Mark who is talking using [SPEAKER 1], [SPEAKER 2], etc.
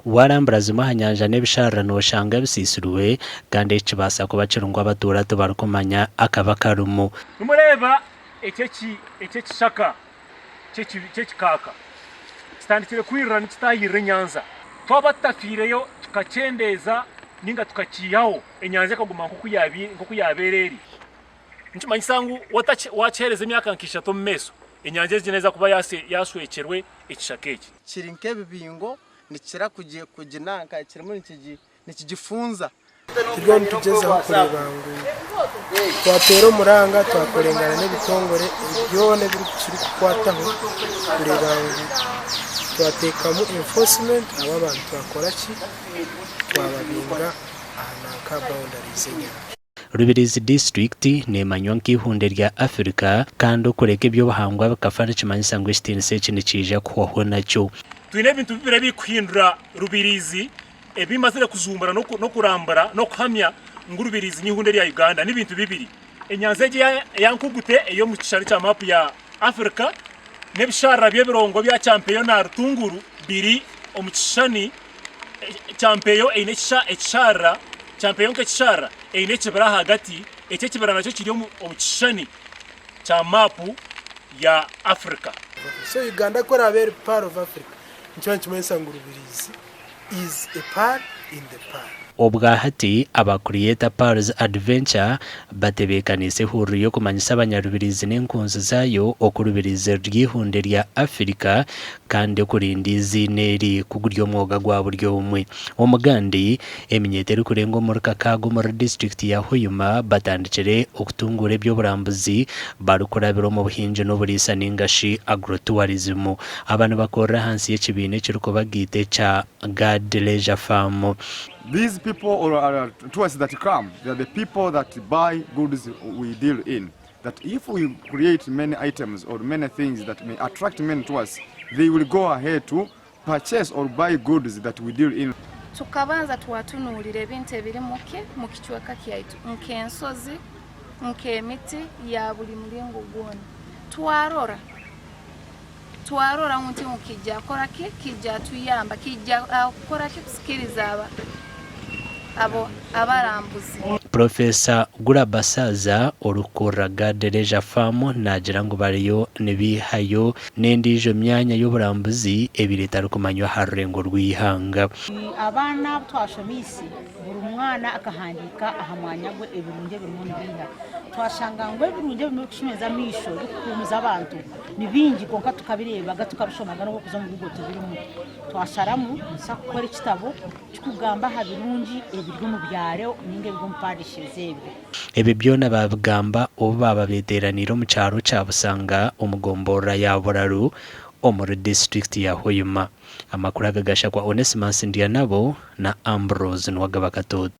[SPEAKER 1] Waarambura zimwe aha nyanja n'ebisharara nooshanga bisiisirwe kandi eki kibaasa kuba kiri ngu abatuura tibarikumanya akabi akarimu.
[SPEAKER 2] Nimureeba eki ekishaka ky'ekikaaka kitandikire kwirira nikitaahirira enyanja. Twaba tutafiireyo tukakyendeeza nainga tukakiihaho, enyanja ekaguma nk'oku yaabaire eri. Nikimanyisa ngu waakiheereza emyaka nka ishatu omu maisho, enyanja egi neeza kuba yaashwekyerwe ekishaka eki.
[SPEAKER 3] Kiri nk'ebibingo nikikira kuginanka kirimu nikigifunza.
[SPEAKER 4] Turiyo nitugyezaho kureeba ngu twateera omuranga twakorengana n'ebitongore byona ebirikukwataho kureeba ngu twateekamu enforcement aba abantu twakora ki twababinga aha nanka boundaries z'enyanja.
[SPEAKER 1] Rubirizi disiturikiti nemanywa nk'eihunde rya Afirika kandi okureka eby'obuhangwa bikafa nikimanyisa ngu ekitiinisa eki nikiija kuhwaho nakyo.
[SPEAKER 2] Twine ebintu bibiri ebirikuhindura Rubirizi ebi mazire kujumbura n'okurambura n'okuhamya ngu Rubirizi n'eihunde rya Uganda n'ebintu bibiri. Enyanja egi eya Nkugute ey'omu kishushani kya maapu ya Afirika n'ebisharara by'ebirongo bya Kyampeyo na Rutunguru biri omu kishushani Kyampeyo eine ekisharara, Kyampeyo nk'ekisharara eine ekibira ahagati, eki ekibira nakyo kiri omu kishushani kya maapu ya Africa.
[SPEAKER 4] So Uganda ku eraabe eri pearl of Africa, nikiba nikimanyisa ngu Rubirizi is a pearl in the pearl.
[SPEAKER 1] Obwahati aba Creator Pearls Adventure batebeekaniise ehururu y'okumanyisa abanyarubirizi n'enkunzi zaayo oku Rubirizi riri eihunde rya Afirika kandi okurinda eiziina eri ku guri omwoga gwa buri omwe. Omugandi, eminyeeto erikurenga omuri kakaaga omuri disiturikiti ya Hoima batandikire okutunguura eby'oburambuzi barikurabira omu buhingi n'oburiisa ninga shi Agro-tourism. Aba nibakorera ahansi y'ekibiina ekirikubagaita ekya Guard Leisure Farm.
[SPEAKER 5] These people or are tourists that come, they are the people that buy goods we deal in. That if we create many items or many things that may attract many tourists, they will go ahead to purchase or buy goods that we deal in.
[SPEAKER 6] Tukabanza twatunuulira ebintu ebiri muki mu kicweka kyaitu nk'ensozi, nk'emiti ya buli mulingo gwona. Twarora Twarora ngu nti kiija kukora ki? Kiija tuyamba, kiija kukora ki? Kusikiriza aba abo abarambuzi.
[SPEAKER 1] Purofeesa Gurabasaaza orikukurira Gard Leisure Farm naagira ngu bariyo nibaihayo n'endiijo myanya y'oburambuzi ebaire etarikumanywa aha rurengo rw'eihanga.
[SPEAKER 7] Abaana abu twashomeise buri mwana akahandiika aha mwanya gwe ebirungi ebirimu nibiiha. Twashanga ngu ebirungi ebirimu ebirikushemeza amaisho ebirikuhuumuza abantu Ni bingi kwonka tukabireebaga tukabishomaga n'obu okuza omu Google tibirimu. Twasharamu nituza kukora ekitabo kirikugamba aha birungi ebiri omu byaro ninga ebiri omu parishes ebyo.
[SPEAKER 1] Ebi byona baabigamba obu baaba beeteeraniire omu kyaro kya Busanga omu gomborora ya Buraru omuri disiturikiti ya Hoima. Amakuru aga gashakwa Onesimus Ndyanabo na Ambrose Nuwagaba Katooto.